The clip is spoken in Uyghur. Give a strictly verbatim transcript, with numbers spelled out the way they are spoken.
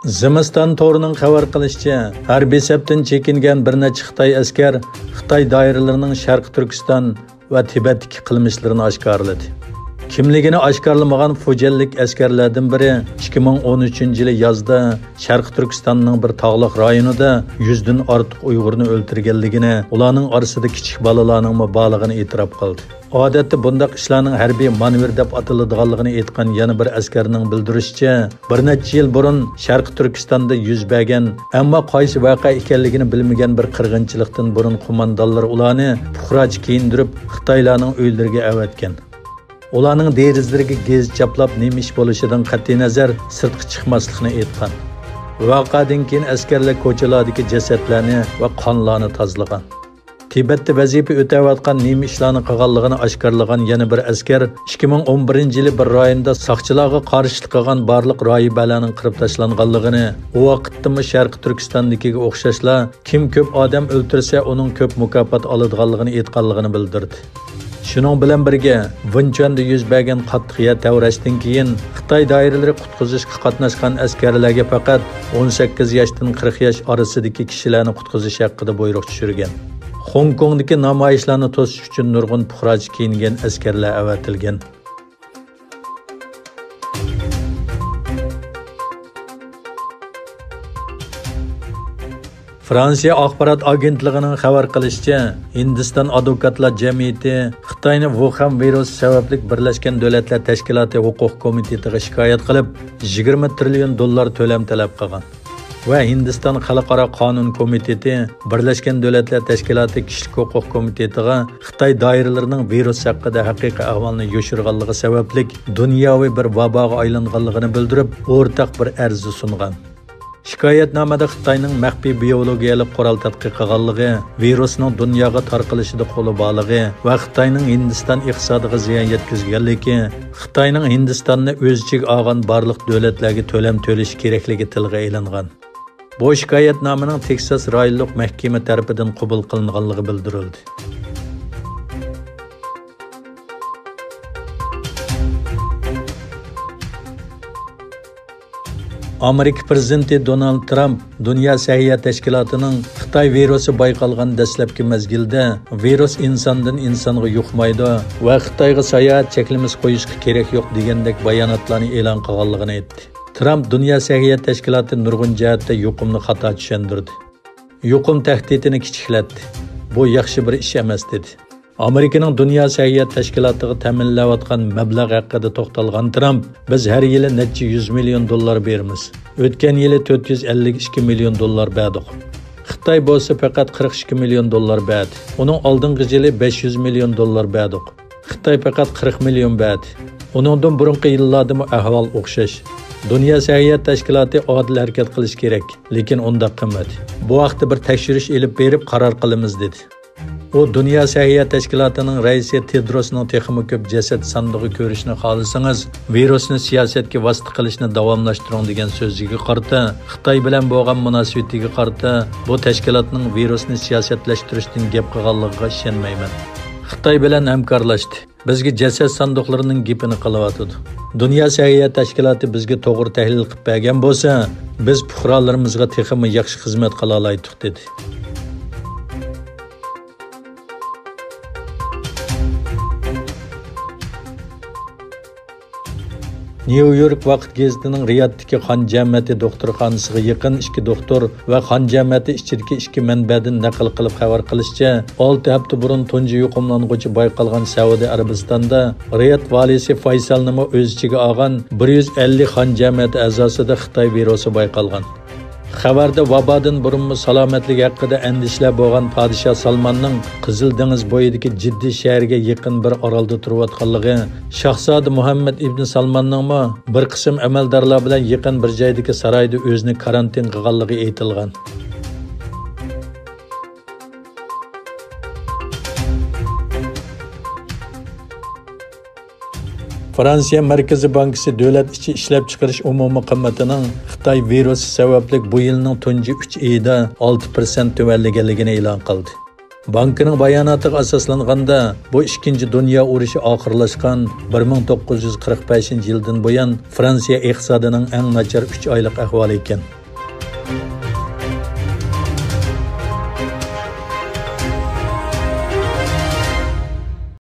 زىمىستان تورىنىڭ خەۋەر قىلىشىچە، ھەربىي سەپتىن چېكىنگەن بىر نەچچە خىتاي ئەسكەر خىتاي دائىرىلىرىنىڭ شەرقىي تۈركىستان ۋە تىبەتتىكى قىلمىشلىرىنى ئاشكارىلىدى. كىملىكىنى ئاشكارىلىمىغان فۇجيەنلىك ئەسكەرلەردىن بىرى ئىككى مىڭ ئون ئۈچىنچى يىلى يازدا شەرقىي تۈركىستاننىڭ بىر تاغلىق رايونىدا يۈزدىن ئارتۇق ئۇيغۇرنى ئۆلتۈرگەنلىكىنى، ئۇلارنىڭ ئارىسىدا كىچىك بالىلارنىڭمۇ بارلىقىنى ئېتىراپ قىلدى. ئادەتتە بۇنداق ئىشلارنىڭ ھەربىي مانېۋىر دەپ ئاتىلىدىغانلىقىنى ئېيتقان يەنە بىر ئەسكەرنىڭ بىلدۈرۈشىچە، بىر نەچچە يىل بۇرۇن شەرقىي تۈركىستاندا يۈز بەرگەن، ئەمما قايسى ۋەقە ئىكەنلىكىنى بىلمىگەن بىر قىرغىنچىلىقتىن بۇرۇن قوماندانلار ئۇلارنى پۇقراچە كىيىندۈرۈپ، خىتايلارنىڭ ئۆيلىرىگە ئەۋەتكەن. ئۇلارنىڭ دېرىزىلىرىگە گېزىت چاپلاپ، نېمە ئىش بولۇشىدىن قەتئىينەزەر، سىرتقا چىقماسلىقنى ئېيتقان. ۋەقەدىن كېيىن ئەسكەرلەر كوچىلاردىكى جەسەتلەرنى ۋە قانلارنى تازىلىغان. تىبەتتە ۋەزىپە ئۆتەۋاتقان، نېمە ئىشلارنى قىلغانلىقىنى ئاشكارىلىغان يەنە بىر ئەسكەر ئىككى مىڭ ئون بىرىنچى يىلى بىر رايوندا ساقچىلارغا قارشىلىق قىلغان بارلىق راھىبەلەرنىڭ قىرىپ تاشلانغانلىقىنى، ئۇ ۋاقىتتىمۇ شەرقىي تۈركىستاندىكىگە ئوخشاشلا، كىم كۆپ ئادەم ئۆلتۈرسە، ئۇنىڭ كۆپ مۇكاپات ئالىدىغانلىقىنى ئېيتقانلىقىنى بىلدۈردى. شۇنىڭ بىلەن بىرگە، ۋېنچۈەندە يۈز بەرگەن قاتتىق يەر تەۋرەشتىن كېيىن، خىتاي دائىرىلىرى قۇتقۇزۇشقا قاتناشقان ئەسكەرلەرگە پەقەت ئون سەككىز ياشتىن قىرىق ياش ئارىسىدىكى كىشىلەرنى قۇتقۇزۇش ھەققىدە بۇيرۇق چۈشۈرگەن. خوڭكوڭدىكى نامايىشلارنى توسۇش ئۈچۈن نۇرغۇن پۇقراچە كىيىنگەن ئەسكەرلەر ئەۋەتىلگەن. فرانسىيە ئاخبارات ئاگېنتلىقىنىڭ خەۋەر قىلىشىچە، ھىندىستان ئادۋوكاتلار جەمئىيىتى خىتاينى ۋۇخەن ۋىرۇسى سەۋەبلىك بىرلەشكەن دۆلەتلەر تەشكىلاتى ھوقۇق كومىتېتىغا شىكايەت قىلىپ، يىگىرمە تىرىليون دوللار تۆلەم تەلەپ قىلغان. ۋە ھىندىستان خەلقئارا قانۇن كومىتېتى بىرلەشكەن دۆلەتلەر تەشكىلاتى كىشىلىك ھوقۇق كومىتېتىغا خىتاي دائىرىلىرىنىڭ ۋىرۇس ھەققىدە ھەقىقىي ئەھۋالنى يوشۇرغانلىقى سەۋەبلىك دۇنياۋى بىر ۋاباغا ئايلانغانلىقىنى بىلدۈرۈپ، ئورتاق بىر ئەرز سۇنغان. شىكايەتنامىدە خىتاينىڭ مەخپىي بىيولوگىيەلىك قورال تەتقىق قىلغانلىقى، ۋىرۇسنىڭ دۇنياغا تارقىلىشىدا قولى بارلىقى ۋە خىتاينىڭ ھىندىستان ئىقتىسادىغا زىيان يەتكۈزگەنلىكى، خىتاينىڭ ھىندىستاننى ئۆز ئىچىگە ئالغان بارلىق دۆلەتلەرگە تۆلەم تۆلىشى كېرەكلىكى تىلغا ئېلىنغان. بۇ شىكايەتنامىنىڭ تېكساس رايونلۇق مەھكىمە تەرىپىدىن قوبۇل قىلىنغانلىقى بىلدۈرۈلدى. ئامېرىكا پىرېزىدېنتى دونالد ترامپ دۇنيا سەھىيە تەشكىلاتىنىڭ خىتاي ۋىرۇسى بايقالغان دەسلەپكى مەزگىلدە ۋىرۇس ئىنساندىن ئىنسانغا يۇقمايدۇ ۋە خىتايغا ساياھەت چەكلىمىسى قويۇشقا كېرەك يوق دېگەندەك باياناتلارنى ئېلان قىلغانلىقىنى ئېيتتى. ترامپ دۇنيا سەھىيە تەشكىلاتى نۇرغۇن جەھەتتە يۇقۇمنى خاتا چۈشەندۈردى. يۇقۇم تەھدىتىنى كىچىكلەتتى. بۇ ياخشى بىر ئىش ئەمەس، دېدى. ئامېرىكىنىڭ دۇنيا سەھىيە تەشكىلاتىغا تەمىنلەۋاتقان مەبلەغ ھەققىدە توختالغان ترامپ، بىز ھەر يىلى نەچچە يۈز مىليون دوللار بېرىمىز. ئۆتكەن يىلى تۆت يۈز ئەللىك ئىككى مىليون دوللار بەردۇق. خىتاي بولسا پەقەت قىرىق ئىككى مىليون دوللار بەردى. ئۇنىڭ ئالدىنقى يىلى بەش يۈز مىليون دوللار بەردۇق. خىتاي پەقەت قىرىق مىليون بەردى. ئۇنىڭدىن بۇرۇنقى يىللاردىمۇ ئەھۋال ئوخشاش. دۇنيا سەھىيە تەشكىلاتى ئادىل ھەرىكەت قىلىشى كېرەك، لېكىن ئۇنداق قىلمىدى. بۇ ھەقتە بىر تەكشۈرۈش ئېلىپ بېرىپ قارار قىلىمىز، دېدى. ئۇ دۇنيا سەھىيە تەشكىلاتىنىڭ رەئىسى تېدروسنىڭ تېخىمۇ كۆپ جەسەت ساندۇقى كۆرۈشنى خالىسىڭىز، ۋىرۇسنى سىياسەتكە ۋاسىتە قىلىشنى داۋاملاشتۇرۇڭ دېگەن سۆزىگە قارىتا، خىتاي بىلەن بولغان مۇناسىۋىتىگە قارىتا، بۇ تەشكىلاتنىڭ ۋىرۇسنى سىياسەتلەشتۈرۈشتىن گەپ قىلغانلىقىغا ئىشەنمەيمەن. خىتاي بىلەن ھەمكارلاشتى. بىزگە جەسەت ساندۇقلىرىنىڭ گېپىنى قىلىۋاتىدۇ. دۇنيا سەھىيە تەشكىلاتى بىزگە توغرا تەھلىل قىلىپ بەرگەن بولسا، بىز پۇقرالىرىمىزغا تېخىمۇ ياخشى خىزمەت قىلالايتتۇق، دېدى. نيۇ يورك ۋاقىت گېزىتىنىڭ رىيادتىكى خان جامىيىتى دوختۇرخانىسىغا يېقىن ئىككى دوختۇر ۋە خان جامىيىتى ئىچىدىكى ئىككى مەنبەدىن نەقىل قىلىپ خەۋەر قىلىشىچە، ئالتە ھەپتە بۇرۇن تۇنجى يۇقۇملانغۇچى بايقالغان سەئۇدى ئەرەبىستاندا رىياد ۋالىسى فايسالنىمۇ ئۆز ئىچىگە ئالغان بىر يۈز ئەللىك خان جامىيىتى ئەزاسىدا خىتاي ۋىرۇسى بايقالغان. خەۋەردە ۋابادىن بۇرۇنمۇ سالامەتلىكى ھەققىدە ئەندىشىلەر بولغان پادىشاھ سالماننىڭ قىزىل دېڭىز بويىدىكى جىددىي شەھەرگە يېقىن بىر ئارالدا تۇرۇۋاتقانلىقى، شاھزادە مۇھەممەد ئىبن سالماننىڭمۇ بىر قىسىم ئەمەلدارلار بىلەن يېقىن بىر جايدىكى سارايدا ئۆزىنى كارانتىن قىلغانلىقى ئېيتىلغان. فرانسىيە مەركىزىي بانكىسى دۆلەت ئىچى ئىشلەپچىقىرىش ئومۇمىي قىممىتىنىڭ خىتاي ۋىرۇسى سەۋەبلىك بۇ يىلنىڭ تۇنجى ئۈچ ئېيىدا ئالتە پىرسەنت تۆۋەنلىگەنلىكىنى ئېلان قىلدى. بانكىنىڭ باياناتىغا ئاساسلانغاندا، بۇ ئىككىنچى دۇنيا ئۇرۇشى ئاخىرلاشقان بىر مىڭ توققۇز يۈز قىرىق بەشىنچى يىلدىن بۇيان فرانسىيە ئىقتىسادىنىڭ ئەڭ ناچار ئۈچ ئايلىق ئەھۋالى ئىكەن.